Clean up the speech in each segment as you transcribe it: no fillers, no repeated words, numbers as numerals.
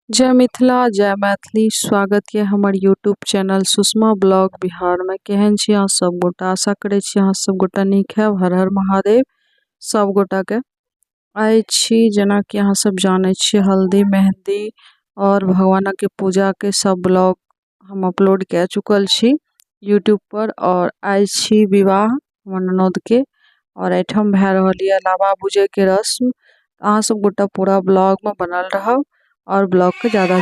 जय मिथिला जय मैथिली। स्वागत ये हमर YouTube channel Sushma blog Bihar में। केहन छी अहाँ सब गोटा? आशा करे छी अहाँ सब गोटा नीक हैब। हर हर महादेव सब गोटा के। आइ छी जेना कि अहाँ सब जानै छी हल्दी मेहंदी और भगवान के पूजा के सब ब्लॉग हम अपलोड कए चुकल छी यूट्यूब पर। और आइ छी विवाह हमर ननद के और एहिठाम भए रहल यऽ लाबा भुजै के रस्म। अहाँ सब गोटा पूरा ब्लॉग में बनल रहब और ब्लॉग के ज्यादा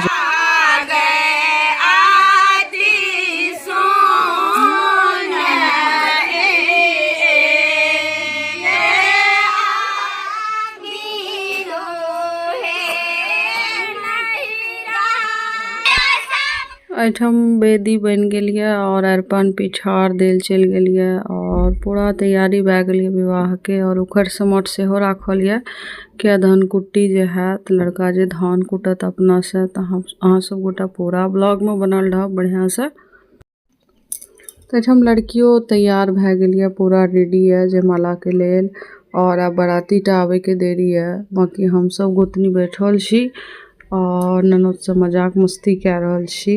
एहिठाम वेदी बनि गेल यऽ और अरिपन पिठार देल चलि गेल यऽ और पूरा तैयारी भए गेल यऽ विवाहके। और उखड़ि समाठ सेहो राखल यऽ किया धान कुट्टी जे हैत, लड़का जे धान कुटत अपनासँ। तऽ अहाँ सब गोटा पूरा ब्लॉगमे बनल रहब बढ़िआँसँ। तऽ एहिठाम लड़कियो तैयार भए गेल यऽ, पूरा रेडी यऽ जयमालाके लेल। और आब बराती टा आबैके देरी यऽ। बाँकी हमसब गोतनी बैठल छी और ननद से मजाक मस्ती कए रहल छी।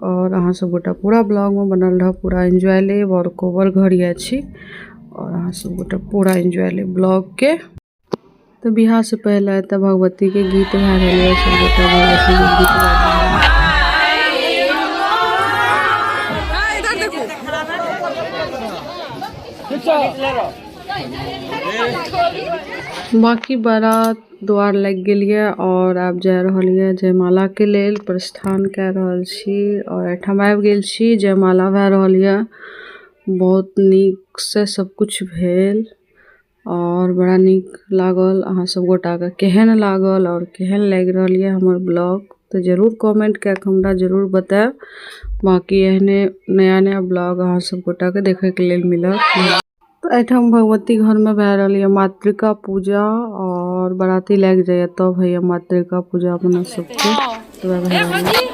और अहाँ सब गोटा पूरा ब्लॉगमे बनल रहब, पूरा एन्जॉय लेब। और कोबर घर यऽ छी और अहाँ सब गोटा पूरा एन्जॉय लेब ब्लॉगके। तऽ बियाह से पहले एतऽ भगवती के गीत भए रहल यऽ, सब गोटा भगवती के गीत गाबि रहल यऽ। बाकी बारात द्वार लागि गेल यऽ और आब जा रहल यऽ जयमाला के लेल प्रस्थान कए रहल छी। और एहिठाम आबि गेल छी, जयमाला भए रहल यऽ। बहुत नीक से सब कुछ भेल और बड़ा नीक लागल। अहाँ सब गोटाके केहन लागल और केहन लागि रहल यऽ हमर ब्लॉग तऽ जरूर कमेंट कए कऽ हमरा जरूर बतायब। बाँकी एहने नया नया ब्लॉग अहाँ सब गोटाके देखैके लेल मिलत। तऽ एहिठाम भगवती घरमे भए रहल यऽ मातृका पूजा और बराती लागि जाइए तब होइए मातृका पूजा अपना सबके। तऽ वएह भए रहल यऽ।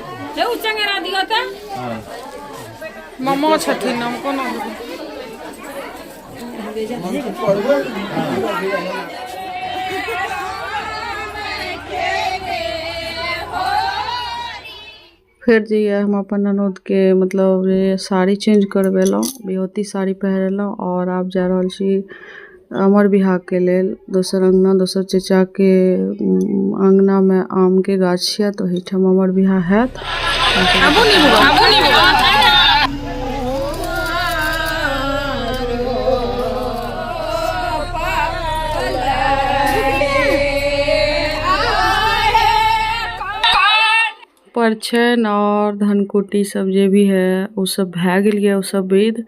मामा छथिन, हम कोना फेर जे यऽ हम अपन ननदके मतलब जे साड़ी चेंज करबेलहुँ, बियौती साड़ी पहिरेलहुँ और आब जा रहल छी अमर बियाहके लेल दोसर अङ्गना, दोसर चचाके अङ्गनामे आमके गाछ यऽ तऽ ओहिठाम अमर बियाह हैत। परछैन और धनकुट्टी सब जे भी है ओ सब भए गेल यऽ, ओ सब विध।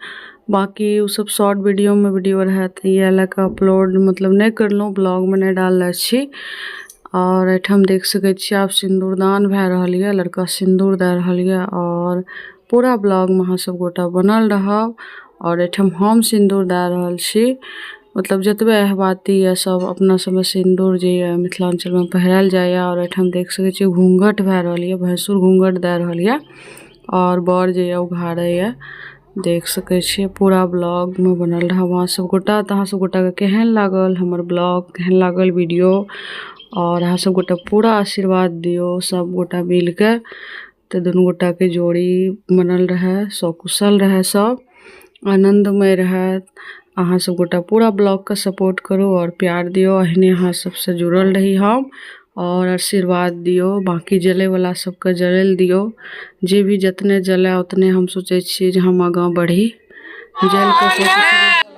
बाँकी ओ सब शॉर्ट वीडियोमे वीडियो रहए तऽ इएह लए कऽ अपलोड मतलब नहि करलहुँ, ब्लॉगमे नहि डालने छी। और एहिठाम देख सकै छियै आब सिन्दूरदान भए रहल यऽ, लड़का सिन्दूर दए रहल यऽ। और पूरा ब्लॉगमे अहाँ सब गोटा बनल रहब। और एहिठाम हम सिन्दूर दए रहल छी, मतलब जतबे अहबाती यऽ सब अपना सबमे सिन्दूर जे यऽ मिथिलाञ्चलमे पहिरायल जाइए। आओर एहिठाम देख सकै छियै घूँघट भए रहल यऽ, भैंसुर घूँघट दए रहल यऽ आओर बर जे यऽ उघाड़ैए। देख सकै छियै पूरा ब्लॉगमे बनल रहब अहाँ सब गोटा। तऽ अहाँ सब गोटाके केहन लागल हमर ब्लॉग, केहन लागल वीडियो? आओर अहाँ सब गोटा पूरा आशीर्वाद दियौ सब गोटा मिलके, तऽ दुनू गोटाके जोड़ी बनल रहए, सकुशल रहए, सब आनन्दमय रहए। अहाँ सब गोटा पूरा ब्लॉगके सपोर्ट करू आओर प्यार दियौ। एहने अहाँ सबसँ जुड़ल रही हम आओर आशीर्वाद दियौ। बाँकी जलैवला सबके जलै लए दियौ, जे भी जतने जलै उतने हम सोचै छियै जे हम आगाँ बढ़ी। जलिके कोशिश।